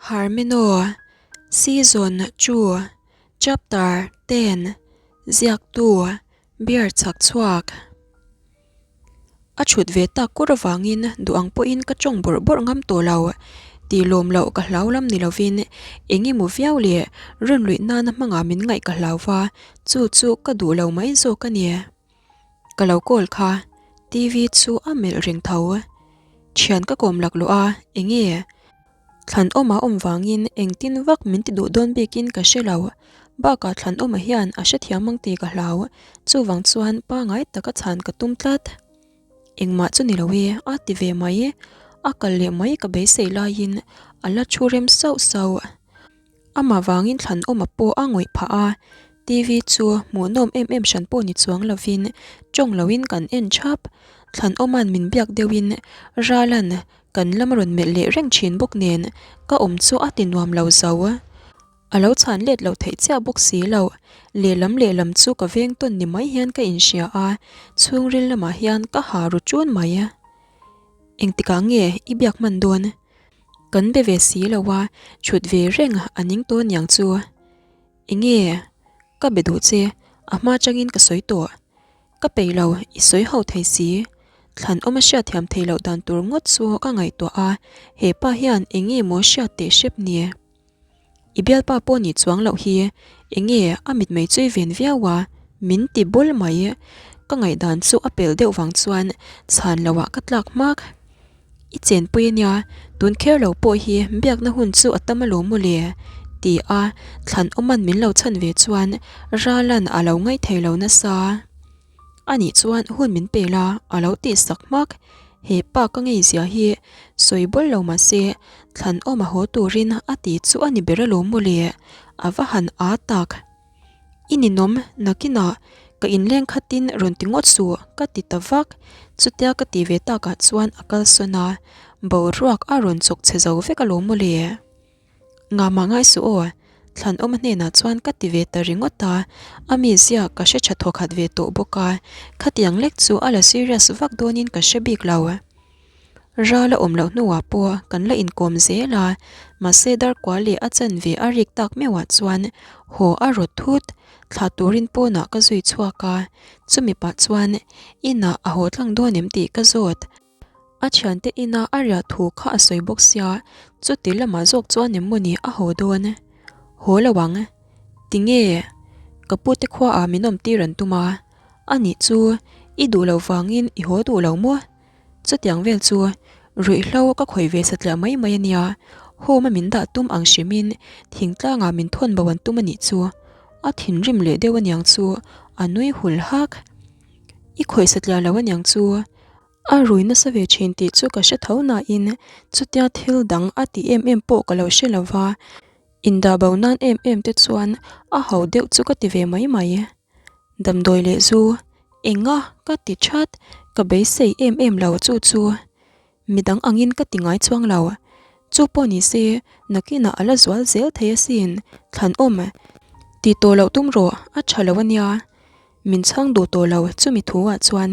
Harmino, Season chu, Chapter ten, Ziaktu, Beer chhak chhuak. A thut ve tak kur avangin duh ang pawhin ka tawng bawrh bawrh ngam tawh lo. Tih lawm loh ka hlau lam ni lovin eng emaw viau leh rawn luih nana hmangah min ngaih ka hlau va, chu chu ka duh lo mai zawk a ni. Ka lo call kha, TV chu a melh reng tho. Thian ka kawm laklawh a, enge? Thlanawma awm vangin engtin vak min ti duh dawn bikin ka hre lo. Bakah Thlanawma hian a hrethiam ang tih ka hlau. Chuvang chuan pangai taka chhan ka tum tlat. Engmah chu ni lo e, a ti ve mai. A kal leh mai ka beisei laiin a la thu rem sauh sauh. Amah vangin Thlanawma pawh a ngawih phah a, TV chu hmuhnawm em em hran pawh ni chuang lovin tawng loin kan en thap. Thlanawma'n min biak deuhin Ralan kan lam a rawn melh leh reng thin bawk nen ka awm chu a ti nuam lo zo. A lo chhan let loh theih chiah bawk si lo. Lehlam lehlam chu ka veng tawn ni mai hian ka inhria a, chhungril lamah hian ka ha ru ṭun mai. Engtikah nge i biak hman dawn? Kan be ve si lo a, thut ve reng a ning tawh niang chu. Enge? Ka be duh che, a hma changin ka sawi tawh. Ka peih lo, i sawi ho thei si. Thlan awm a hriatthiam theih loh dan tur ngawt chu ka ngaihtuah a, he pa hian enge maw hriat teh hrep ni? I bialpa pawh nih chuang loh hi enge a mitmei chu i ven viau a, min ti bul mai. Ka ngaihdan chu a pel deuh vang chuan chhan loh ah ka tlak hmak. I chenpui ania, tun kher lo pawh hi biakna hun chu a tam alawm maw le? ti a thlan awman min lo chhan ve chuan Ralan a lo ngaithei lo nasa. Anih chuan hun min pe la a lo tih sak hmak. He pa ka ngei zia hi sawi bawl lo mah se thlan awm a haw turin a ti chu a ni ber alawm maw le, a va han aa tak. I ninawm nakinah ka inleng khatin rawn ti ngawt suh ka ti ta vak. Chutia ka ti ve takah chuan a kalsawn a, boruak a rawn chawk chhe zo vek alawm maw le. Ngahmah ngai suh aw, Thlanawma hnenah chuan ka ti ve ta ringawt a, a mizia ka hre tha thawkhat ve tawh bawk a, khatiang lek chu a la serious vak dawnin ka hre bik lo. Ral a awm loh hnuah pawh kan la inkawm zel a, mahse darkua leh a chanve a rik tak meuhah chuan haw a rawt thut, thlah turin pawnah ka zui chhuak a, chumi pah chuan inah a haw tlang dawn em tih ka zawt. A thiante ina a riah thu kha a sawi bawk sia, chuti lamah zawk chuan em mawni a haw dawn? Haw lo ang. Tinge? Ka pute khuaah min awm tir an tum a. Anih chu, i duh loh vangin i haw duh lo maw? Chutiang vel chu ruihhlo ka khawih ve satliah mai mai a nia, home a min dah tum ang hrimin thingtlangah min thawn bo an tum anih chu. A thinrim leh deuh aniang chu a nui hul hak. I khawih satliah lo aniang chu. A rui nasa ve thin tih chu ka hre tho nain chutia thil dang a ti em em pawh ka lo hre lo va, indah bo nan em em te chuan a ho deuh chu ka ti ve mai mai. Damdawi leh zu enga ka ti that, ka beisei em em lo chu chu midang angin ka ti ngai chuang lo. Chu pawh ni se nakinah a la zual zel thei asin, thlanawm ti tawh loh tum rawh a tha lo ania. Min chhang duh tawh lo chumi thu ah chuan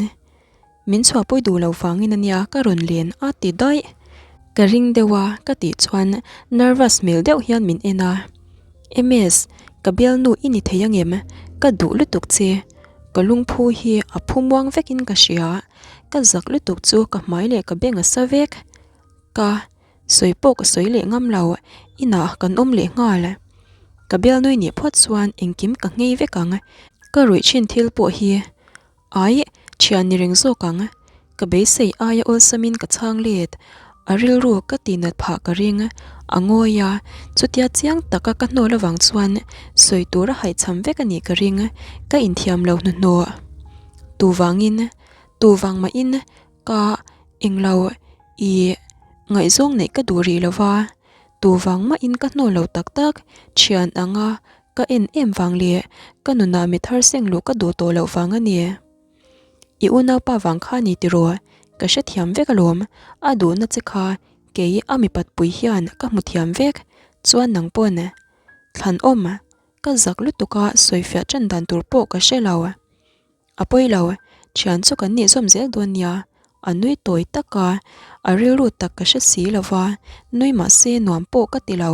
min chhuahpui duh lo vangin ania ka rawn len a ti daih. Ka ring deuh a ka tih chuan nervous hmel deuh hian min en a. MS, ka bialnu i ni thei angem? Ka duh lutuk che. Ka lungphu hi a phu muang vekin ka hria. Ka zak lutuk chu ka hmai leh ka beng a sa vek. Ka. Sawi pawh ka sawi leh ngam lo, inah kan awm leh nghal. Ka bialnui nih phawt chuan engkim ka nghei vek ang, ka ruih thin thil pawh hi ai thian ni reng zawk ang. Ka beisei aia awlsamin ka chhang let, a rilru ka tihnat phah ka ring, a ngawi a, chutia chiang taka ka hnawl avang chuan sawi tur a haihchham vek a nih ka ring, ka inthiam lo hnuhnawh. Tuvangin, tuvang mahin Ka englo i ngaihzawng neih ka duh rih lova, tu vang mahin ka hnawl lo tak tak, thian anga ka en em vang leh ka nunah mi thar seng luh ka duh tawh loh vang a ni. I unaupa vang kha ni tiraw, ka hrethiam vek alawm, a duhna che kha kei a mipat pui hian ka hmu thiam vek, chuan nang pawn thlanawm ka zak lutuk a sawifiah tan dan tur pawh ka hre lo. A pawi lo, thian chu kan nih zawm zel dawn nia, A nui tawi tak a, a rilru tak ka hre si lo va, nui mah se nuam pawh ka ti lo.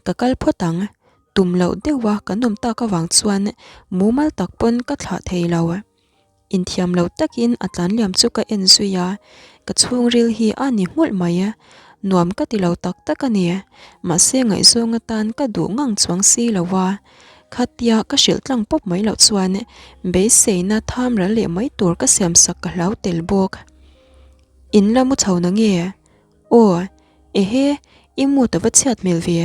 Ka kal phawt ang, tum loh deuha kan awm tak avang chuan mumal tak pawn ka thlah thei lo. Inthiam lo takin a tlan liam chu ka en zui a, ka chhungril hi a ni nghulh mai. Nuam ka ti lo tak tak a ni, mahse ngaihzawng atan ka duh ngang chuang si lo a. Khatia ka hrilh tlang pawp mai loh chuan beiseina tham ral leh mai tur ka siam sak ka hlau tel bawk. In la mu chho na nge? Aw, ehe, i mood a va chhiat hmel ve.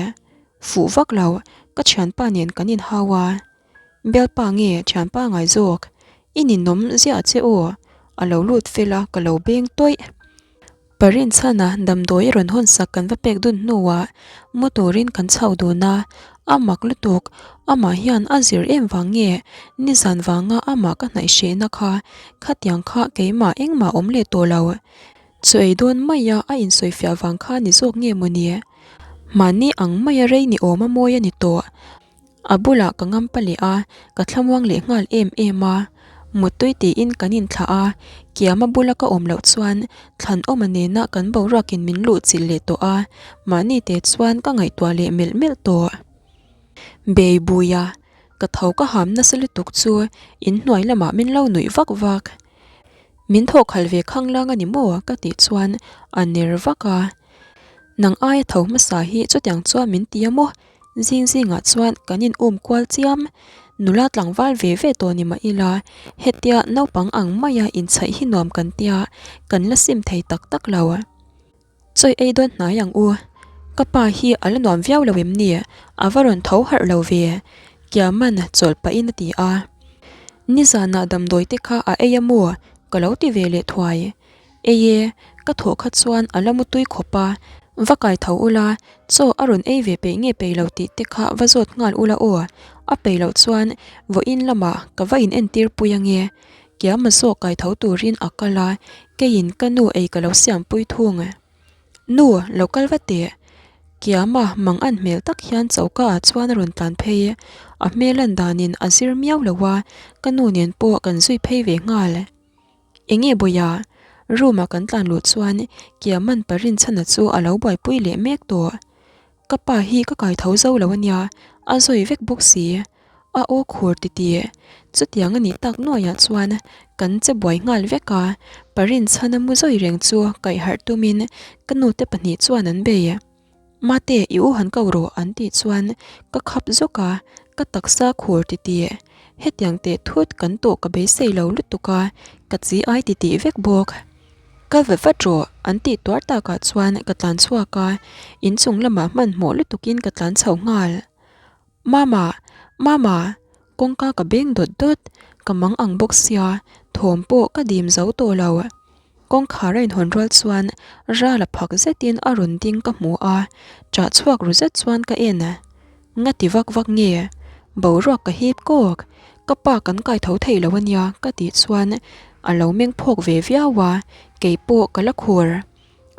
Fuh vak lo, ka thianpa nen kan inhau a. Bialpa nge thianpa ngai zawk? I ninawm ziah che aw, a lo lut fel a ka lo beng tawih. Parin chhana damdawi a rawn hawn sak kan va pek dun hnuah mu turin kan chho dun a, a mak lutuk, amah hian a zir em vang nge nizan vanga amah ka hnaih hrehna kha khatiang kha keimah engmah awm leh tawh lo. Chu ei dawn maia a insawifiah vang kha ni zawk nge mawni? Mahni ang maia rei ni awm a mawi a ni tawh. A bulah ka ngampa leh a, ka thlamuang leh nghal em em a. Muttui tiin kan inthlah a, Kiama bula ka awm loh chuan Thlanawma nena kan boruakin min luh chilh leh tawh a, mahni te chuan ka ngaihtuah leh melh melh tawh. Bei buia, ka tho ka ham nasa lutuk chu inhnuai lamah min lo nuih vak vak. Min thawh khalh ve khanglang a ni maw? ka tih chuan a ner vak a. Nang aia tho hmasa hi chutiang chuan min ti a maw? Zing zingah chuan kan in um kual chiam. Nula tlangval ve ve tawh ni mah ila, hetia naupang ang maia inchhaih hi nuam kan tia, kan la sim thei tak tak lo. Chawi ei dawn hnai ang u. Ka pa hi a la nuam viau lo em ni? A va rawn tho harh lo ve. Kiaman chawlh pahin a ti a. Nizanah damdawi te kha a ei a maw? Ka lo ti ve leh thuai. Ei e, ka thawh kha chuan a la mu tui khawp a. Va kai tho ula, chaw a rawn ei ve peih nge peih lo tih te kha va zawt nghal ula aw. A peih loh chuan vawiin lamah ka va in entir pui ange. Kiama zawk kai tho turin a kal a, keiin ka nu ei ka lo siampui thung. Nu, lo kal va teh. Kiama mang an hmel tak hian choka ah chuan a rawn tlan phei. A hmel lan danin a zir miau lo a, ka nu nen pawh kan zui phei ve nghal. Enge Bawia? Room ah kan tlan luh chuan Kiaman pa Rinchhana chu a lo buaipui leh mek tawh. Ka pa hi ka kai tho zo lo ania, a zawi vek bawk si. A aw khur titi. Chutiang a nih tak nuaiah chuan kan che buai nghal vek a, pa Rinchhana mu zawi reng chu kaihharh tumin ka nute pahnih chuan an bei. Mate, i u han ko rawh an tih chuan ka khap zawk a, ka taksa khur titi. Hetiang teh thut kan tawh ka beisei lo lutuk a, ka chi ai titih vek bawk. Kal vat vat rawh an tih tuar takah chuan ka tlan chhuak a, inchung lamah hmanhmawh lutukin ka tlan chho nghal. Mama! Mama! Kawngka ka beng dawt dawt, ka mang ang bawk sia, thawm pawh ka dim zo tawh lo. Kawngkhar a inhawn rual chuan ral a phak zetin a rawn ding ka hmu a, ṭah chhuak ru zet chuan ka en. Nga ti vak vak nge? Boruak ka hip kawk, ka pa kan kai tho thei lo ania ka tih chuan a lo meng phawk ve viau a, keipawh ka la khur.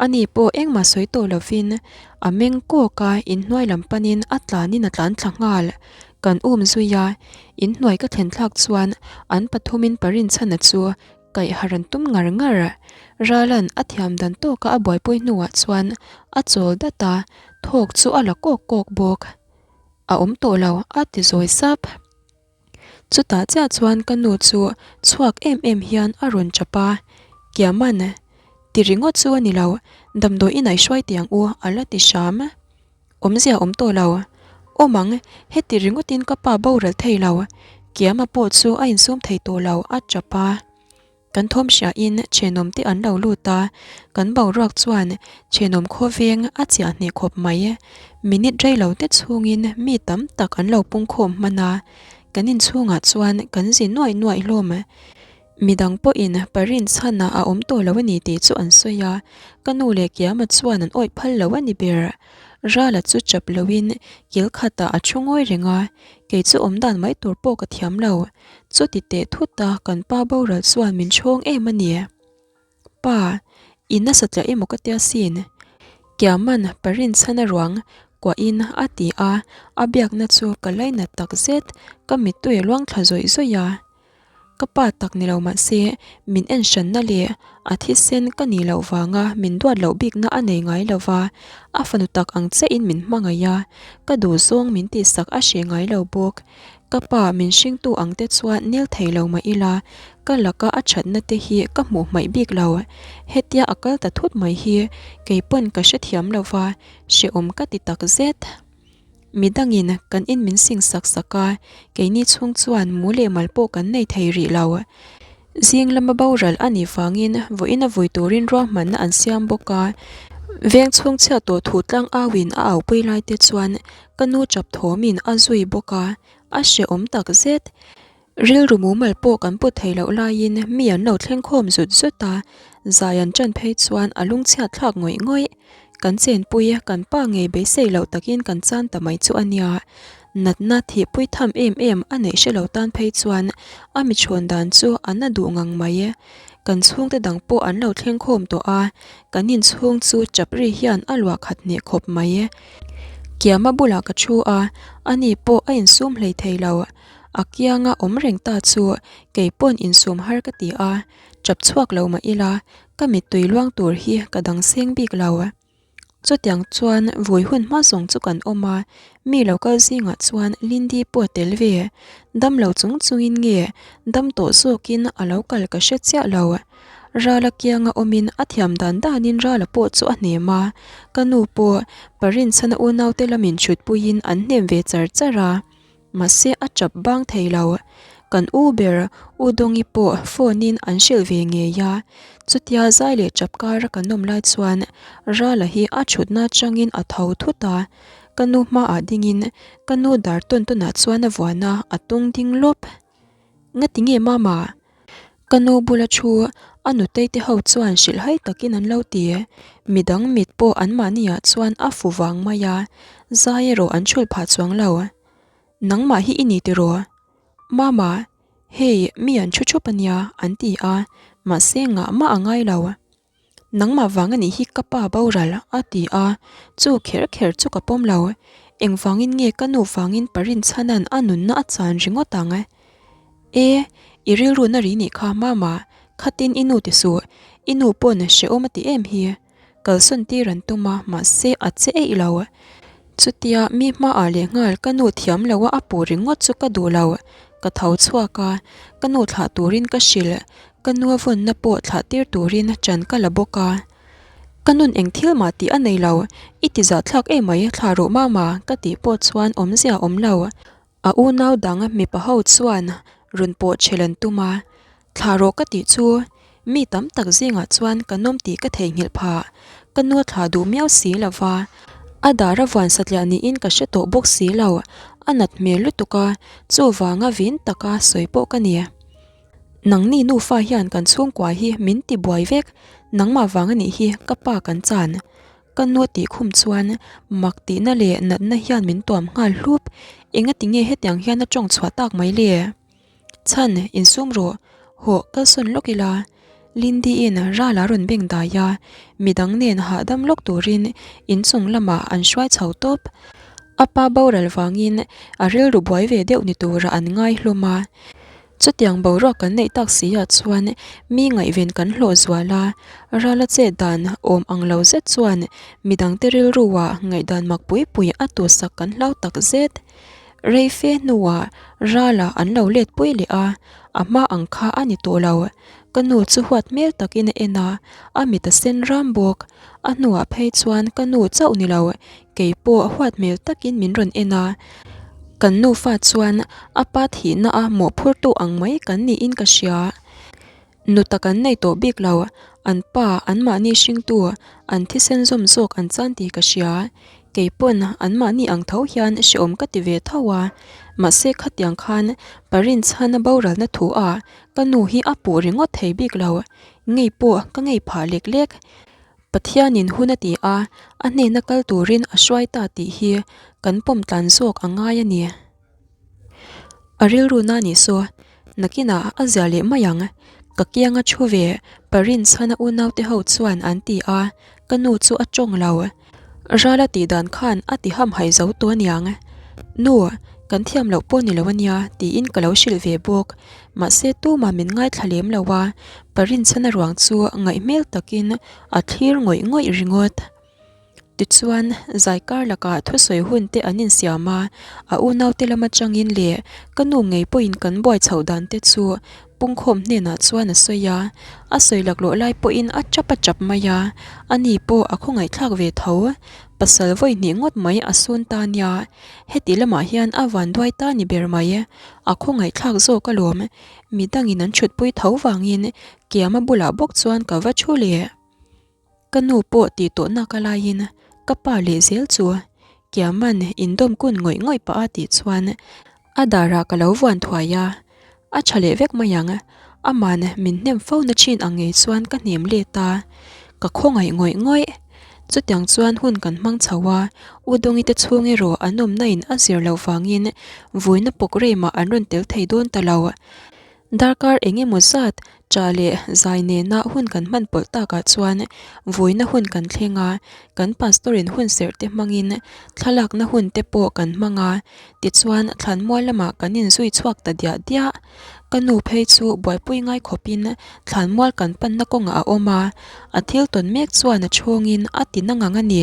Ani pawh engmah sawi tawh lovin a meng kawk a, inhnuai lam panin a tlanin a tlan thla nghal. Kan um zui a, inhnuai ka thlen thlak chuan an pathumin pa Rinchhana chu kaih harh an tum ngar ngar. Ralan a thiam dan tawka a buaipui hnuah chuan a chawl dat a, thawk chu a la kawk kawk bawk. A awm tawh lo a ti zawi sap. Chutah chiah chuan ka nu chu chhuak em em hian a rawn chap a, Kiaman, ti ringawt chu a ni lo, damdawi inah i hruai tih ang u a la ti hram. Awmzia awm tawh lo. Awm ang, heti ringawtin ka pa boral thei lo. Kiama pawh chu a insum thei tawh lo a chap a. Kan thawm hriain thenawm te an lo lut a, kan boruak chuan thenawm khawveng a chiah hneh khawp mai. Minute rei lo te chhungin mi tam tak an lo pungkhawm hman a, kan inchhungah chuan kan zi nuaih nuaih hlawm. Midang pawhin Parin chhanah a awm tawh lo a ni tih chu an sawi a, ka nu leh Kiama chuan an awih phal lo a ni ber. Rala chu chap loin kil khatah a thu ngawi reng a, kei chu awm dan mai tur pawh ka thiam lo. Chuti teh thut a kan pa boral chuan min chhawng em a ni. Pa, i nasa tla emaw ka tia sin. Kiaman Parin chhana ruang kuahin a ti a, a biakna chu ka lainat tak zet, ka mittui a luang thla zawih zawih a. Ka pa tak ni lo mah se min en hranna leh a thisen ka nih loh vanga min duat loh bikna a nei ngai lo va, a fanu tak ang chiahin min hmangaih a, ka duhzawng min tihsak a hreh ngai lo bawk. Ka pa min hringtu ang te chuan nel thei lo mah ila, ka laka a thatna te hi ka hmuh hmaih bik lo. Hetia a kal ta thut mai hi kei pawn ka hrethiam lo va, hrehawm ka ti tak zet. Midangin kan in min sing sak sak a, keini chhung chuan mu leh mal pawh kan nei thei rih lo. Zing lama boral a nih vangin vawiin a vui turin ruahmanna an siam bawk a, veng chhung chhiat tawh thu tlang auin a aupui lai te chuan ka nu chap thawmin a zui bawk a, a hrehawm tak zet. Rilru mumal pawh kan put theih loh laiin mi an lo thleng khawm zut zut a, zai an ṭan phei chuan a lungchhiat thlak ngawih ngawih. Kan chenpui kan pa ngei beisei loh takin kan chan ta mai chu a nia. Natna thihpui tham em em a neih hre lo tan phei chuan a mi chhawn dan chu a na duh ngang mai. Kan chhungte dang pawh an lo thleng khawm tawh a, kan inchhung chu chap ri hian a luah khat hneh khawp mai. Kiama bulah ka thu a, ani pawh a insum hlei thei lo. A kianga awm reng ta chu kei pawn insum har ka ti a, chap chhuak lo mah ila ka mittui luang tur hi ka dang seng bik lo. Chutiang chuan vui hun hma zawng chu kan awm a, mi lo kal zingah chuan Lindy pawh a tel ve. Dam lo chung chungin nge dam tawh zawkin a lo kal ka hre chiah lo. Rala kianga awmin a thiam dan danin Rala pawh chu a hnem a, ka nu pawh Parinchhana unaute lamin chhutpuiin an hnem ve char char a. Mahse a tap bang thei lo. Kan u ber U Dawngi pawh phone in an hrilh ve ngei a. Chutia zai leh tap kara kan awm lai chuan Rala hi a thutna atangin a tho thut a. Ka nu hmaah dingin ka nu dar tawn tawnah chuan a vuan a, a tung ding lawp. Ngati nge mama? Ka nu bula thu a nutei te ho chuan hrilhhai takin an lo ti. Midang mit pawh anmahniah chuan a fu vang mai a, zai erawh an chhulh phah chuang lo. Nangmah hi i ni tiraw? Mama, hei mi an thu thup a nia an ti a, mahse ngah mah a ngai lo. Nangmah vang a nih hi ka pa boral a ti a, chu kher kher chu ka pawm lo. Engvangin nge ka nu vangin Parinchhana'n a nunna a chan ringawt ang? E, i rilru na ri nih kha Mama, khatin i nu ti suh, i nu pawn hrehawm a ti em hi. Kalsawn tir an tum a, mahse a che eih lo. Chutia mi hmaah leh nghal ka nu thiam lo a a puh ringawt chu ka duh lo. Ka tho chhuak a, ka nu thlah turin ka hrilh. Ka nu a vawnna pawh thlah tir turin ṭan ka la bawk a. Ka nun eng thil mah tih a nei lo, i ti zahthlak emai thlah rawh mama ka tih pawh chuan awmzia a awm lo. A unau dang mipa ho chuan rawn pawh chhel an tum a, thlah rawh ka tih chu mi tam tak zingah chuan ka nawm tih ka theihnghilh phah. Ka nu a thlah duh miau si lo va, a dar a vuan satliah niin ka hre tawh bawk si lo, a nat hmel lutuk a, chuvanga vin taka sawi pawh ka ni. Nangni nufa hian kan chhungkua hi min ti buai vek, nangmah vang a nih hi ka pa kan chan. Ka nu a tih khum chuan mak tihna leh natna hian min tuam nghal hlup, engati nge hetiang hian a tawng chhuah tak mai le? Chhan, insum rawh, hawh kalsawn lawk ila. Lindy-in ral a rawn beng dai a, midang nen hahdam lawk turin inchung lamah an hruai chho tawp. A pa boral vangin a rilru buai ve deuh ni tura an ngai hlawm a. Chutiang boruak kan neih tak si ah chuan mi ngaihven kan hlawh zual a, rala chet dan awm ang lo zet chuan midangte rilruah ngaihdan mak pui pui a tusak kan hlau tak zet. Rei fe hnuah rala an lo let pui leh a, a hma ang kha a ni tawh lo. Ka nu chu huat hmel takin a en a, a mit a sen ram bawk. A hnuah phei chuan ka nu chauh ni lo, kei pawh huat hmel takin min rawn en a. Kan nufa chuan a pa thihna a mawhphurtu ang mai kan niin ka hria. Nuta kan nei tawh bik lo, an pa anmahni hringtu an thisen zawm zawk an chan tih ka hria. Kei pawn anmahni ang tho hian hrehawm ka ti ve tho a, mahse khatiang khan Parinchhana boralna thu ah ka nu hi a puh ringawt thei bik lo, ngei pawh ka ngei phah lek lek. Pathianin hun a ti a, a hnena kal turin a hruai ta tih hi kan pawm tlan zawk a ngai a ni. A rilru na nih saw, nakinah a zia leh mai ang. Ka kianga thu ve Parinchhana unaute ho chuan an ti a, ka nu chu a tawng lo. Rala tih dan khan a ti hamhaih zo tawh aniang. Nu, kan thiam loh pawh ni lo ania tiin ka lo hrilh ve bawk. Mahse tumah min ngaithla lem lo a, pa rinchhana ruang chu ngaih hmel takin a thlir ngawih ngawih ringawt. Tichuan, zai kar lakah thusawi hun te an insiam a, a unaute lam atangin leh ka nu ngei pawhin kan buai chhoh dan te chu pungkhawm hnenah chuan a sawi a, a sawi laklawh lai pawhin a tap a tap mai a, ani pawh a khawngaihthlak ve tho. Pasal vawi hnih ngawt mai a sun ta nia, heti lamah hian a vanduai ta ni ber mai, a khawngaihthlak zawk alawm, midangin an thutpui tho vangin Kiama bulah bawk chuan ka va thu leh. Ka nu pawh tih tawh nak a laiin ka pa leh zel chu Kiaman indawm kun ngawih ngawih pah a tih chuan a darah ka lo vuan thuai a, a tha leh vek mai ang, aman min hnem fo na thin ang ngei chuan ka hnem let a, ka khawngaih ngawih ngawih. Chutiang chuan hun kan hmang chho a, U Dawngi te chhung erawh an awmna in a zir loh vangin vuina pawk reimah an rawn tel thei dawn ta lo. Darkar eng emaw zat Cha leh zai nena hun kan hman pawlh takah chuan vuina hun kan thleng a, kan pastor in hun serh te hmangin thlalakna hun te pawh kan hmang a, tichuan thlanmual lamah kan inzui chhuak ta diah diah. Ka nu phei chu buaipui ngai khawpin thlanmual kan panna kawngah a awm a, a thil tawn mek chuan a chhawngin a ti na ngang a ni.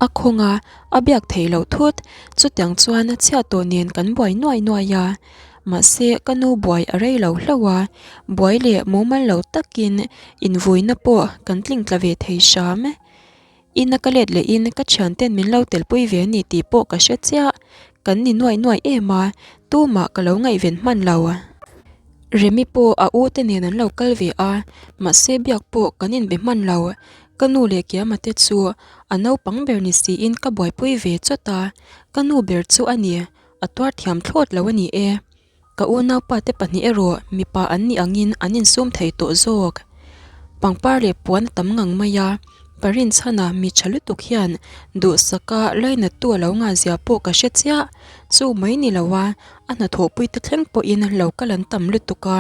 A khawng a, a biak theih loh thut, chutiang chuan chhiat tawh nen kan buai nuai nuai a. Mahse, ka nu buai a rei lo hlauh a, buai leh mumal lo takin invuina pawh kan tling tla ve thei hram. Ina ka let lehin ka thianten min lo telpui ve a ni tih pawh ka hre chiah. Kan ni nuaih nuaih em a, tumah ka lo ngaihven hman lo. Remi pawh a u te nen an lo kal ve a, mahse biak pawh kan inbe hman lo. Ka nu leh Kiama te chu a naupang ber ni siin ka buaipui ve chawt a, ka nu ber chu a ni. A tuar thiam thlawt lo a ni e. Ka unaupa te pahnih erawh mipa an nih angin an insum thei tawh zawk. Pangpar leh puan a tam ngang mai a, pa rinchhana mi tha lutuk hian duhsaka lainattu a lo ngahzia pawh ka hre chiah. Chu mai ni lo a, a hnathawhpui te thleng pawhin lo kal an tam lutuk a.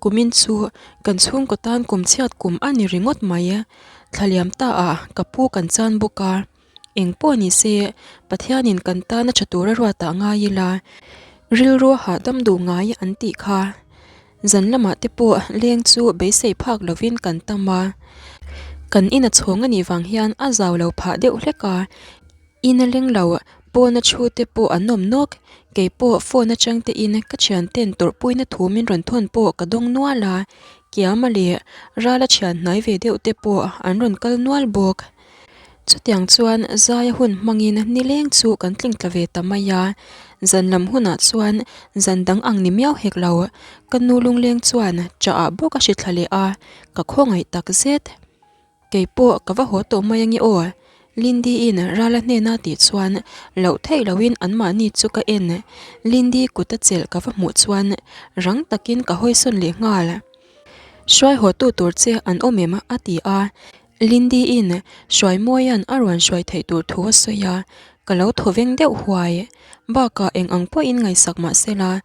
Kumin chu kan chhungkaw tan kum chhiat kum a ni ringawt mai. Thlaliam ta ah ka pu kan chan bawk a. Eng pawh ni se, Pathianin kan tana tha tura ruatah ngai ila, rilru a hahdam duh ngai an tih kha. Zan lamah te pawh leng chu beisei phak lovin kan tam a. Kan in a chhawng a nih vang hian a zau lo phah deuh hlek a, in a leng lo pawna thu te pawh an awm nawk. Kei pawh phone atang te in ka thianten tawrhpuina thu min rawn thawn pawh ka dawng nual a, Kiama leh Rala thian hnai ve deuh te pawh an rawn kal nual bawk. Chutiang chuan zaia hun hmangin nileng chu kan tling tla ve ta mai a, zan lam hunah chuan zan dang ang ni miau hek lo, ka nu lungleng chuan chah ah bawk a hri thla leh a, ka khawngaih tak zet. Kei pawh ka va haw tawh mai ange aw, Lindy-in Rala hnena tih chuan loh theih lohin anmahni chu ka en, Lindy kut a chelh ka va hmuh chuan rang takin ka hawisawn leh nghal. Hruai haw tu tur che an awm em? a ti a, Lindy-in Hruaimawia'n a rawn hruai theih tur thu a sawi a, ka lo thaw veng deuh huai. Bakah eng ang pawhin ngaihsak mah sela,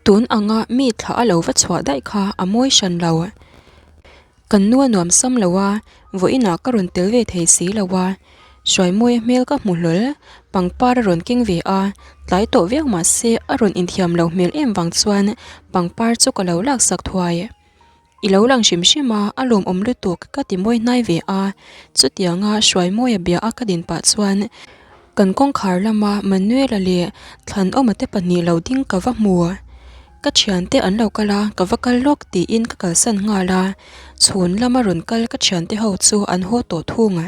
tun anga mi thla a lo va chhuah daih kha a mawi hran lo. Kan nu a nuam sam lo a, vawiinah ka rawn tel ve thei si lo a. Hruaimawia hmel ka hmu hlawl, pangpar a rawn keng ve a, tlai tawh viau mah se a rawn inthiam lo hmel em vang chuan pangpar chu ka lo laksak thuai. I lo lang hrim hrim a, a lawmawm lutuk ka ti mawi hnai ve a, chutianga Hruaimawia bia a ka din pah chuan kan kawngkhar lama Manuela leh Thlanawma te pahnih lo ding ka va hmu. Ka thiante an lo kal a, ka va kal lawk tiin ka kalsan nghal a, chhun lama rawn kal ka thiante ho chu an haw tawh thung.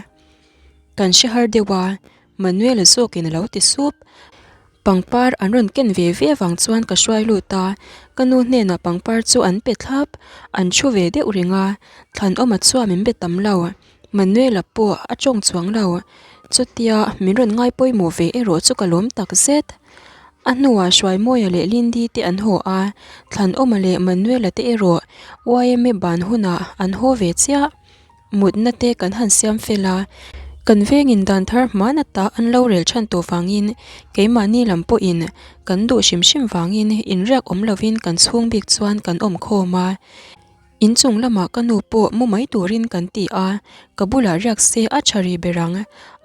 Kan hre har deuh a, Manuela zawkin a lo ti sup. Pangpar an rawn ken ve ve avang chuan ka hruai lut a, ka nu hnenah pangpar chu an pe thlap, an thu ve deuh reng a, Thlanawma chuan min be tam lo, Manuela pawh a tawng chuang lo, chutia min rawn ngai pawimawh ve erawh chu ka lawm tak zet. A hnuah Hruaimawia leh Lindy te an haw a, Thlanawma leh Manuela te erawh yma ban hunah an haw ve chiah. Mutna te kan han siam fel a, kan vengin dan thar hman ata an lo rel chhan tawh vangin keimahni lam pawhin kan duh hrim hrim vangin inriak awm lovin kan chhung bik chuan kan awm khawm a. Inchung lamah ka nu pawh mu mai turin kan ti a, ka bulah riak se a tha ri ber ang,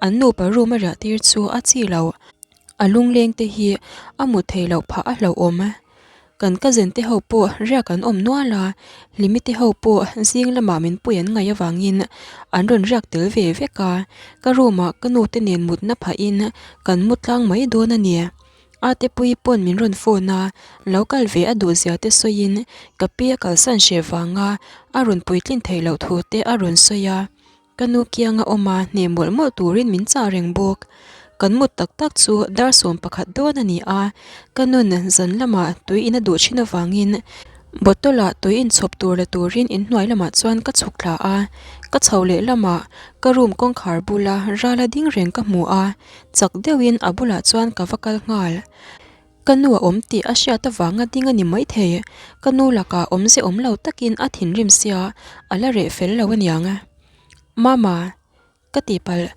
an nupa room a riah tir chu a chi lo, a lungleng te hi a mut theih loh phah a hlauhawm. Kan cousin te ho pawh riak an awm nual a, Hlimi te ho pawh zing lamah min pui an ngaih avangin an rawn riak tel ve vek a, ka room ah ka nu te nen mutna phahin kan mu tlang mai dawn a ni. Atepuii pawn min rawn phone a, lo kal ve a duh zia te sawiin ka pi a kalsan hreh vanga a rawn puitlin theih loh thu te a rawn sawi a. Ka nu kianga awm a hneh mawlh mawlh turin min chah reng bawk. Kan mut tak tak chu dar 11 dawn a ni a, ka nun zan lamah tui in a duh thin avangin bottle ah tui inchhawp tur la turin inhnuai lamah chuan ka chhuk thla a, ka chho leh lamah ka room kawngkhar bula rala ding reng ka hmu a, chak deuhin a bulah chuan ka va kal nghal. Ka nu a awm tih a hriat avanga ding a ni maithei, ka nu lakah awmze awm lo takin a thinrim sia, a la reh fel lo aniang. Mama, ka tihpalh,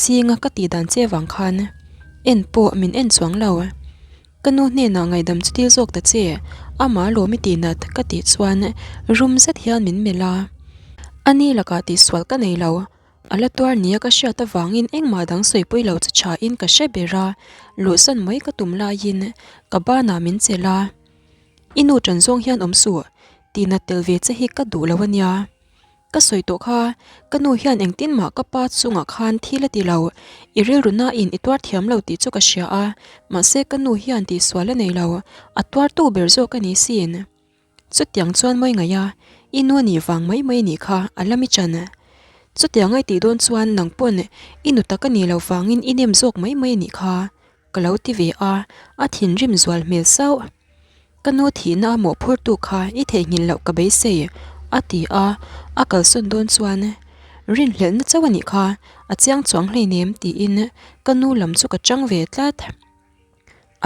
zinga ka tih dan che vang khan en pawh min en chuang lo. Ka nu hnenah ngaihdam chu dil zawk ta che, amah lawm i tih nat ka tih chuan rum zet hian min melh a. Ani lakah tihsual ka nei lo, A la tuar nia ka hriat avangin engmah dang sawipui lo chu thain ka hre ber a, luhsan mai ka tum laiin ka banah min chelh a, I nu ṭan zawng hian awm suh, tihna tel ve che hi ka duh lo a nia. Ka sawi tawh kha, ka nu hian engtin mah ka pa chungah khan thil a ti lo, i rilru nain i tuar thiam lo tih chu ka hria a, mahse ka nu hian tihsual a nei lo, a tuartu ber zawk a ni sin. Chutiang chuan mawi ngaih a, i nu a nih vang mai mai nih kha a la mi chan. Chutiang a i tih dawn chuan nang pawn i nu tak a nih loh vangin i nem zawk mai mai a nih kha, ka lo ti ve a, a thinrim zual hmel sauh. Ka nu thihna a mawhphurtu kha i theihnghilh loh ka beisei, a ti a, a kalsawn dawn chuan rinhlelhna chauh a nih kha, a chiang chuang hleinem tiin ka nu lam chu ka chang ve tlat.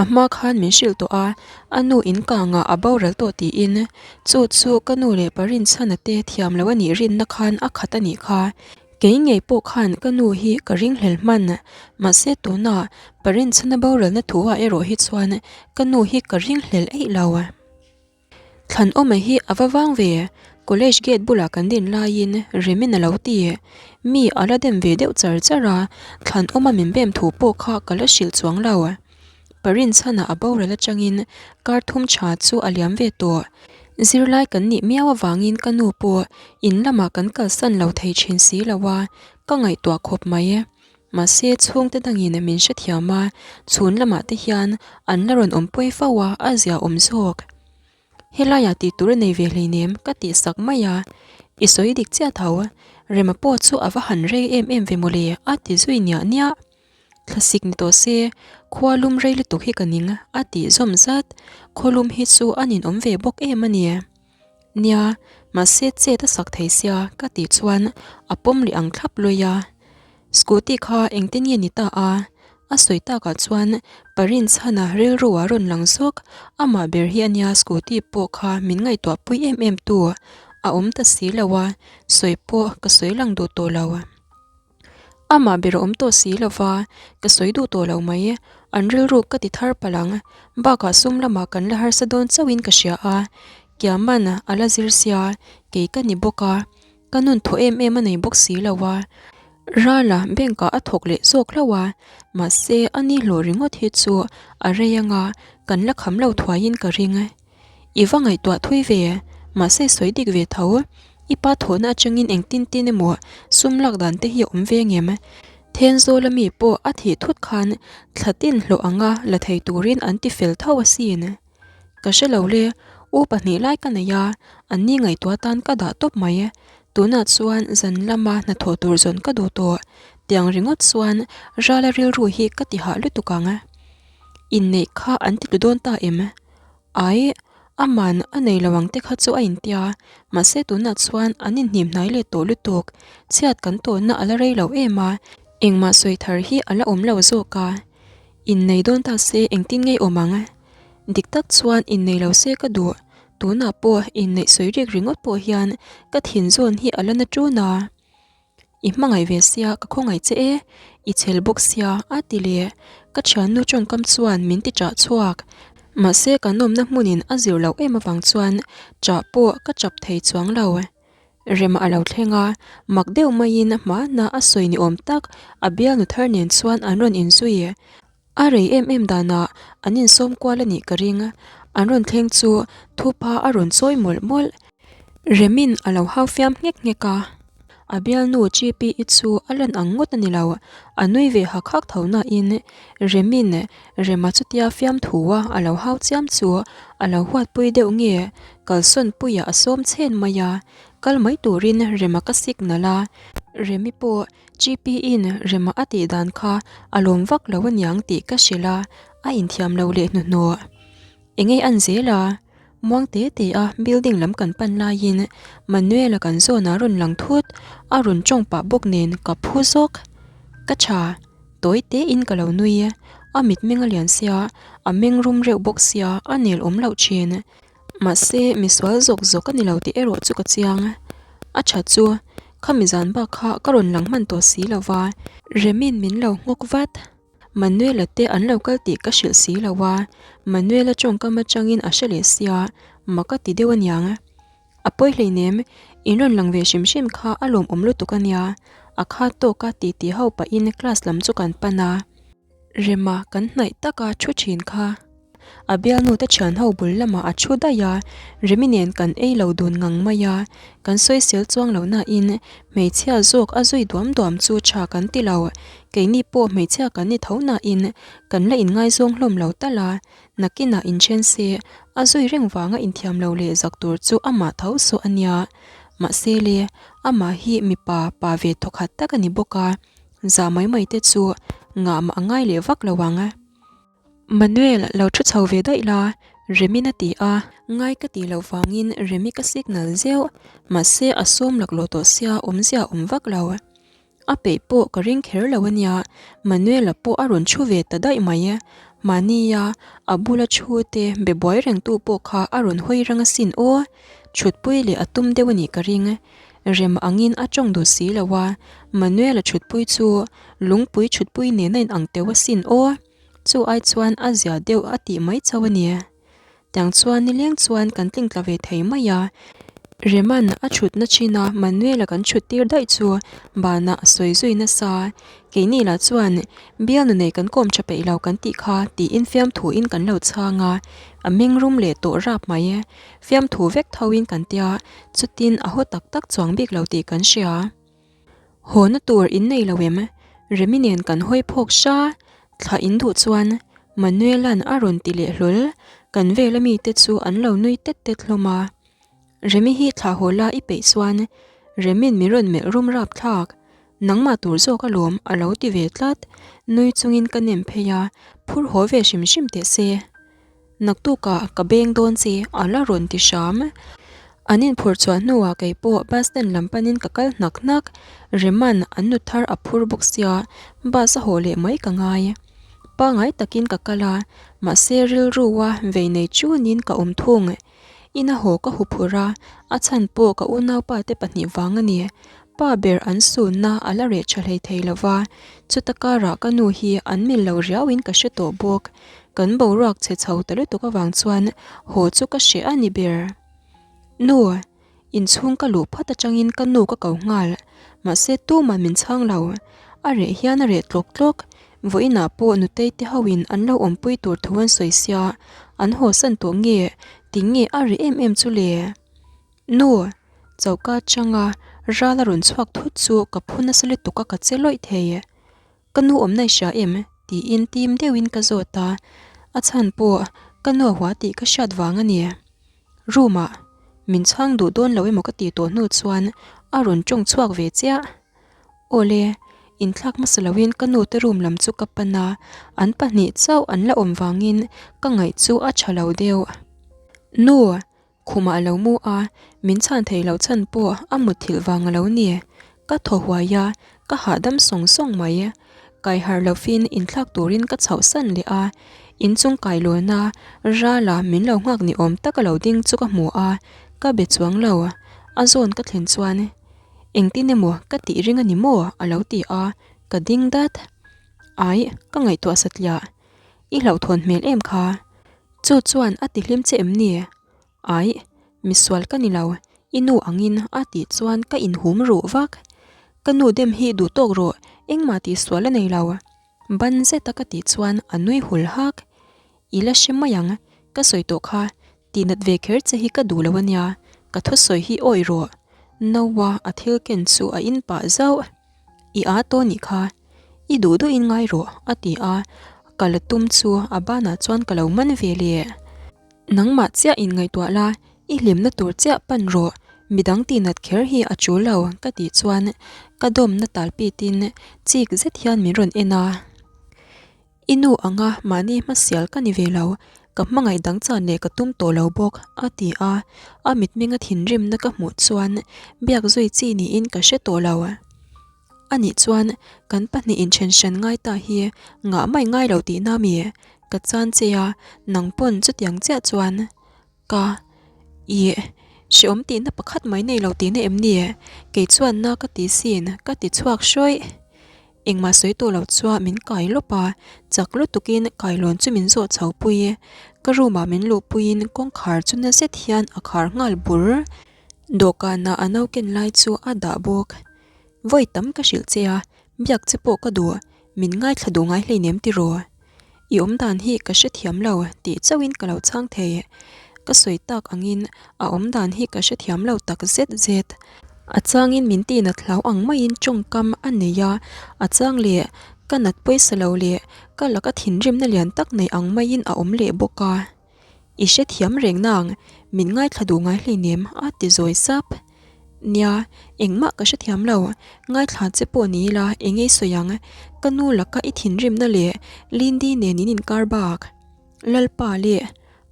A hma khan min hrilh tawh a, a nu in kangah a boral tawh tiin chu chu ka nu leh pa Rinchhana te thiam loh a nih rinna khan a khat a nih kha. Kei ngei pawh khan ka nu hi ka ringhlel hman, mahse tunah pa Rinchhana boralna thu ah erawh hi chuan ka nu hi ka ringhlel eih lo. Thlanawma hi a va vang ve, college gate bulah kan din laiin Remin a lo ti. Mi a la dem ve deuh char char a, Thlanawma min bem thu pawh kha ka la hrilh chuang lo. Parinchhana a boral atangin kar thum tha chu a liam ve tawh. Zirlai kan nih miau avangin ka nu pawh in lamah kan kalsan lo thei thin si lo a, ka ngaihtuah khawp mai. Mahse, chhungte dangin min hrethiam a, chhun lamah te hian an la rawn awmpui fo a, a zia awm zawk. Helaiah tih tur a nei ve hleinem ka tih sak mai a, i sawi dik chiah tho, Rema pawh chu a va han rei em em ve mawle a ti zui niah niah. Thlasik ni tawh se, khua lum rei lutuk hi ka ning a tih zawm zat, khaw lum hi chu a ninawm ve bawk em a ni. Nia, mahse chet a sak thei sia ka tih chuan a pawm leh ang thlap lawi a. Scooty kha engtin nge ni ta a? A sawi takah chuan Parinchhana rilru a rawn lang zawk, amah ber hi a nia scooty pawh kha min ngaihtuah pui em em tu a awm ta si lo a, sawi pawh ka sawi lang duh tawh lo. Amah ber a awm tawh si lo va, ka sawi duh tawh lo mai. An rilru ka ti thar palh ang. Bakah sum lamah kan la harsa dawn chauhin ka hria a. Kiaman a la zir sia, kei ka ni bawk a. Ka nun thaw em em a nei bawk si lo a. Rala bank ah a thawk leh zawk hlauh a, mahse a ni hlawh ringawt hi chu a rei anga kan la kham lo thuaiin ka ring. I va ngaihtuah thui ve, mahse sawi dik ve tho. I pa thawhna atangin engtin tin emaw sum lak dan te hi a awm ve ngem? Thenzawla mi pawh a thih thut khan thla tin hlawh anga la thei turin an ti fel tho asin. Ka hre lo le, u pahnih lai ka nei a, an ni ngaihtuah atan ka dah tawp mai. Tunah chuan zan lama hnathawh tur zawn ka duh tawh. Tiang ringawt chuan Rala rilru hi ka ti hah lutuk ang. Inneih kha an ti tlu dawn ta em? Ai, aman a nei lo ang te kha chu a intia, mahse tunah chuan an inhnim hnai leh tawh lutuk, chhiat kan tawnna a la rei lo em a, engmah sawi thar hi a la awm lo zawk a. Innei dawn ta se engtin ngei awm ang? Dik tak chuan innei lo se ka duh, tunah pawh inneih sawi rik ringawt pawh hian ka thin zawn hi a la na ṭun a. I hmangaih ve sia ka khawngaih che e, i chhel bawk sia a ti leh. Ka thiannu tawngkam chuan min ti chah chhuak. Mahse ka nawmna hmunin a zir loh em avang chuan chah pawh ka chap thei chuang lo. Rema a lo thleng a, mak deuh maiin hmana a sawi ni awm tak a bialnu thar nen chuan an rawn inzui. A rei em em danah an insawm kual a nih ka ring. An rawn thleng chu thupa a rawn chawi mawlh mawlh. Remin a lo hau fiam nghek nghek a. A bialnu GPE chu a lan ang ngawt a ni lo, a nui ve hak hak tho nain Remin Rema chutia fiamthua a lo hau chiam chu a lo huatpui deuh nge kalsawn puiah a sawm chhen mai a, kal mai turin Rema ka signal a, Remi pawh GPE-in Rema a tih dan kha a lawm vak lo aniang tih ka hrilh a, a inthiam lo leh hnuhnawh. Engei an zel a? Muang te te a building lam kan pan laiin Manuel-a kan zawnah rawn lang thut, a rawn tawng pah bawk nen ka phu zawk. Ka tha, tawi tein ka lo nui. A mitmeng a lian sia, a meng rum reuh bawk sia, a nel awm loh thin. Mahse, misual zawk zawk a ni lo tih erawh chu ka chiang. A tha chu, khami zan bak kha ka rawn lang hman tawh si lo va, Remin min lo nghawk vat. Manuela te an lo kal tih ka hrilh si lo a, Manuela tawngkam atangin a hre leh sia, mak a ti deuh aniang. A pawi hleinem, in rawn lang ve hrim hrim kha a lawmawm lutuk ania, a khat tawka titi ho pahin class lam chu kan pan a. Rema kan hnaih taka thu thin kha. A bialnu te thian ho bul lamah a thu daih a, Remi nen kan ei lo dun ngang mai a, kan sawisel chuang lo nain hmeichhia zawk a zui duam duam chu tha kan ti lo, keini pawh hmeichhia kan ni tho nain kan la inngaizawng hlawm lo tal a, nakinah inthen se a zui reng vanga inthiam lo leh zak tur chu amah tho saw a nia. Mahse le, amah hi mipa pa ve thawkhat tak a ni bawk a, zah mai mai te chu ngah mah a ngai leh vak lo ang. Manuel lo thu chho ve daih la, Remi'n a ti a. Ngai ka tih loh vangin Remi ka signal zeuh, mahse a sawm laklawh tawh sia awmzia a awm vak lo. A peih pawh ka ring kher lo ania, Manuel-a pawh a rawn thu ve ta daih mai. Mahnia a bula thu te be buai rengtu pawh kha a rawn hawi rang asin aw, thutpui leh a tum deuh a nih ka ring. Rem angin a tawng duh si lo a, Manuel-a thutpui chu lungpui thutpui nen a inang teuh asin aw. Chu ai chuan a zia deuh a tih mai chauh a ni. Tiang chuan nileng chuan kan tling tla ve thei mai a. Reman a thutna chin a Manuel-a kan thut tir daih chu banah a sawi zui nasa. Keini lah chuan bialnu nei kan kawm tha peih lo kan tih kha tiin fiamthuin kan lo chhang a, a meng rum leh tawh rap mai. Fiamthu vek thoin kan tia, chutin a haw tak tak chuang bik lo tih kan hria. Hawna tur in nei lo em? Remi nen kan hawi phawk hra, thla in duh chuan Manuela'n a rawn ti leh hlawl, kan vela mite chu an lo nui tet tet hlawm a. Remi hi thla haw la i peih chuan Remi'n min rawn melh rum rap thlak, nangmah tur zawk alawm a lo ti ve tlat, nui chungin ka nem phei a, phur haw ve hrim hrim teh se. Naktukah ka beng dawn che a la rawn ti hram. An inphurh chhuah hnuah kei pawh bus stand lam panin ka kal hnak hnak. Reman an nu thar a phur bawk sia, bus a haw leh mai ka ngai. Pangai takin ka kal a, mahse rilrua vei nei chunin ka awm thung. Ina haw ka hu phurh a, a chhan pawh ka unaupa te pahnih vang a ni. Pa ber an sunna a la reh tha hlei thei lo va, chuta karah ka nu hi an mil lo riauin ka hre tawh bawk. Kan boruak chhe chho ta lutuk avang chuan haw chu ka hreh a ni ber. Nu, inchhung ka luh phawt atangin ka nu ka ko nghal, mahse tumah min chhang lo. A reh hian a reh tlawk tlawk, vawiinah pawh nutei te hoin an lo awmpui tur thu an sawi sia, an hawsan tawh nge, tinge a reh em em chu le? Nu, choka atanga ral a rawn chhuak thut chu ka phu nasa lutuk a ka che lawih thei. Ka nu awmna i hria em? tiin tim deuhin ka zawt a, a chhan pawh ka nu a hua tih ka hriat vang a ni. Room ah min chhang duh dawn lo emaw ka tih tawh hnu chuan a rawn tawng chhuak ve chiah. Awle, inthlak hmasa loin ka nu te room lam chu ka pan a, an pahnih chauh an la awm vangin ka ngaih chu a tha lo deuh. Nu! Khumah a lo mu a, min chhan thei loh chhan pawh a mutthilh vang a lo ni. Ka thaw huai a, ka hahdam sawng sawng mai. Kai harh lovin inthlak turin ka chhoh san leh a, inchung kai lawna rala min lo nghak ni awm tak a lo ding chu ka hmu a, ka be chuang lo. A zawn ka thlen chuan, Engtin emaw ka tih ring a ni maw? a lo ti a, ka ding dat. Aih, ka ngaihtuah satliah. I hlauhthawn hmel em kha? Chu chuan a ti hlim che em ni? Aih, misual ka ni lo, i nu angin a tih chuan ka inhum ruh vak. Ka nu dem hi duh tawk rawh, engmah tihsual a nei lo. Ban zeta ka tih chuan a nui hul hak. I la hre mai ang. Ka sawi tawh kha, Tihnat ve kher che hi ka duh lo ania, ka thusawi hi awih rawh. Noah a thil ken chu a in pah zauh. I aa tawh nih kha, i duh duhin ngai rawh, a ti a, ka la tum chu a banah chuan ka lo man ve leh. Nangmah chiah in ngaihtuah la, i hlimna tur chiah pan rawh, midang tihnat kher hi a tul lo, ka tih chuan ka dawmna talpitin chik zet hian min rawn en a. I nu anga mahni hmasial ka ni ve lo, ka hmangaih dang chan leh ka tum tawh lo bawk, a ti a, a mitmenga thinrimna ka hmuh chuan biak zui chi niin ka hre tawh lo. Anih chuan kan pahnih inthen hran ngai ta hi ngah mai ngai lo tihna mi? Ka chan che a, nang pawn chutiang chiah chuan ka ih hreawm tihna pakhat mai nei lo tihna em ni? Kei chuan na ka ti sin, ka ti chhuak hrawih. Engmah sawi tawh lo chuan min kai lawp a, chak lutukin kailawn chu min zawh chho pui. Ka room ah min luh puiin kawngkhar chu na zet hian a khar nghal bur. Dawhkanah a no ken lai chu a dah bawk. Vawi tam ka hrilh che a, biak che pawh ka duh, min ngaithla duh ngai hleinem tiraw? I awmdan hi ka hrethiam lo tih chauhin ka lo chhang thei. Ka sawi tak angin a awmdan hi ka hrethiam lo tak zet zet. A changin min tihnat hlau ang maiin tawngkam a nei a, a chang leh ka nat pawisa lo leh ka laka thinrimna lian tak nei ang maiin a awm leh bawk a. I hrethiam reng nang, min ngaithla duh ngai hleinem a ti zawi sap. Nia, engmah ka hrethiam lo, ngaithla che pawh ni ila eng ei sawi ang, ka nu laka i thinrimna leh Lindy nen in inkar bak. Lalpa leh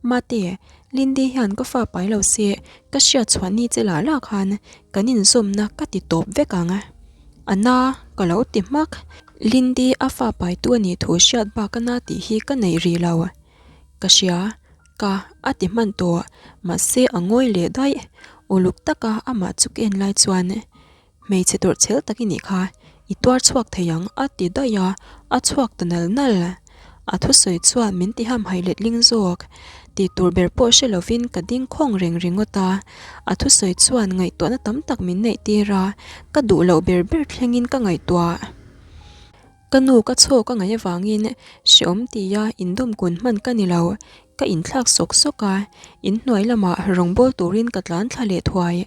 Mate, Lindy hian ka fa pai lo se, ka hriat chhuah ni che lah lah khan kan inzawmna ka ti tawp vek ang. A na, ka lo ti hmak. Lindy a fa paitu a nih thu hriat bak a na tih hi ka neih rih lo. Ka hria, ka a ti hman tawh, mahse a ngawi leh daih. Uluk taka amah chu ka en lai chuan hmeichhe tawrh chhel tak i nih kha, i tuar chhuak thei ang a ti daih a, a chhuak ta nal nal. A thusawi chuan min ti hamhaih letling zawk. Tih tur ber pawh hre lovin ka ding khawng reng ringawt a, a thusawi chuan ngaihtuahna tam tak min neih tir a, ka duh loh ber ber thlengin ka ngaihtuah. Ka nu ka chhaw ka ngaih avangin hreawm tia indawm kun hman ka ni lo, ka inthlak sawk sawk a, inhnuai lamah rawngbâwl turin ka tlan thla leh thuai.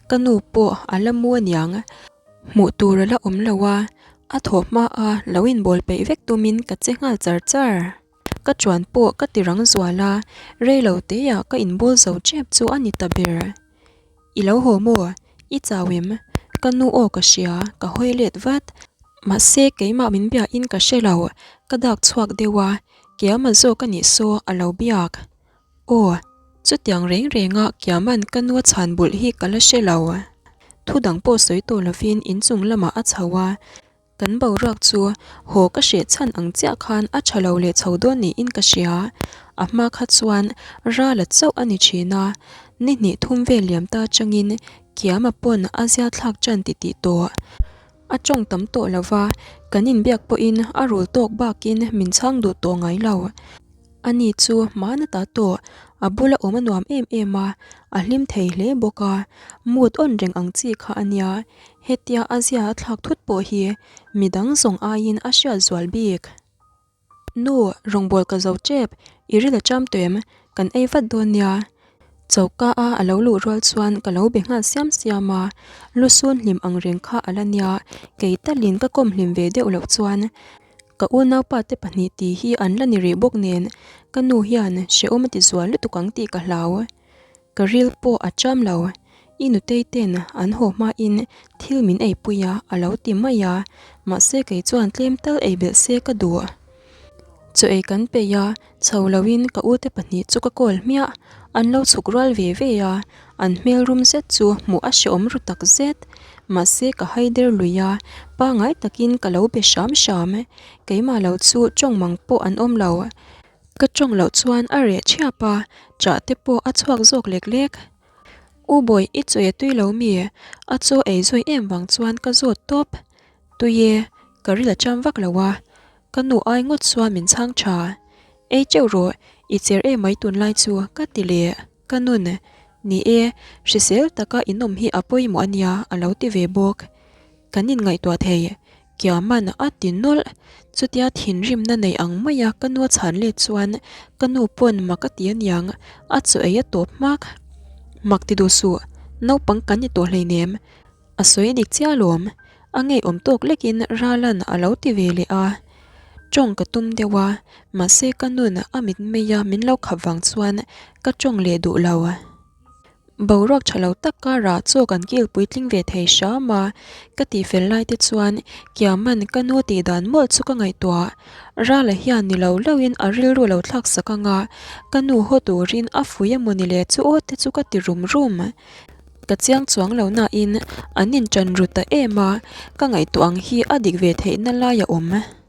Ka nu pawh a la mu aniang, hmuh tur a la awm lo a, a thawh hma a lo inbawl peih vek tumin ka che nghal char char. Ka chuan pawh ka ti rang zual a, rei lo teah ka inbawl zo ṭep chu a ni ta ber. I lo haw maw? I chau em? Ka nu aw ka hria, ka hawi let vat. Mahse keimah min biahin ka hre lo, ka dak chhuak deuh a, Kiama zawk a nih saw a lo biak. Aw, chutiang reng renga Kiama'n ka nu a chhan bulh hi ka la hre lo. Thu dang pawh sawi tawh lovin inchung lamah a chho a, Kan boruak chu haw ka hreh chhan ang chiah khan a tha lo leh chho dawn niin ka hria. A hma kha chuan Rala chauh a ni thin a, ni hnih thum vel liam ta atangin Kiama pawn a zia thlak tan ti tih tawh. A tawng tam tawh lo va, kan inbiak pawhin a rul tawk bakin min chhang duh tawh ngai lo. Ani chu hmana ta tawh, a bula awm a nuam em em a, a hlim thei hle bawk a, mood on reng ang chi kha a nia. Hetia a zia a thlak thut pawh hi midang zawng aiin a hriat zual bik. Nu, rawngbâwl ka zo tep, i ril a cham tawh em? Kan ei vat dawn nia. Choka a a lo luh rual chuan ka lo be nghal siam siam a, lusun hlim ang reng kha a la nia, kei talin ka kawm hlim ve deuh loh chuan ka unaupa te pahnih tih hi an la ni rih bawk nen ka nu hian hrehawm a ti zual lutuk ang tih ka hlau. Ka ril pawh a cham lo, i nutei ten an haw hmain thil min eipui a a lo ti mai a, mahse kei chuan tlem tal ei belh se ka duh. Chaw ei kan peih a, chho loin ka ute pahnih chu ka call hmiah, an lo chhuk rual ve ve a, an hmel rum zet chu hmuh a hrehawm ru tak zet. Mahse ka haider lui a, pangai takin ka lo be hram hram, keimah lo chu tawng mang pawh an awm lo. Ka tawng loh chuan a reh thiap a, chah te pawh a chhuak zawk lek lek. U Bawi i chawi a tui lo mi? A chaw ei zui em vang chuan ka zawt tawp. Tui e, ka ril a cham vak lo a. Ka nu ai ngawt chuan min chhang tha. Ei teuh rawh, i cher em mai tunlai chu ka ti leh. Ka nun, ni e, hrisel taka inawm hi a pawimawh a nia a lo ti ve bawk. Kan inngaihtuah thei. Kiaman a ti nawlh. Chutia thinrimna nei ang maia ka nu a chhan let chuan ka nu pawn mak a ti aniang, a chaw ei a tawp hmak. Mak ti duh suh, naupang kan ni tawh hleinem. A sawi dik chiah alawm, a ngeiawm tawk lekin Ralan a lo ti ve leh a. Tawng ka tum deuh a, mahse ka nun a mitmeia min lo khap vang chuan ka tawng leh duh lo. Boruak tha lo tak karah chaw kan kil puitling ve thei hram a, ka tihfel lai te chuan Kiaman ka nu tih dan mawlh chu ka ngaihtuah. Rala hian ni lo loin a rilru lo thlak sak ang a, ka nu haw turin a fui emaw ni le chu aw te chu ka ti rum rum. Ka chiang chuang lo nain an inṭan ru ta em a, ka ngaihtuah ang hi a dik ve theihna lai a awm.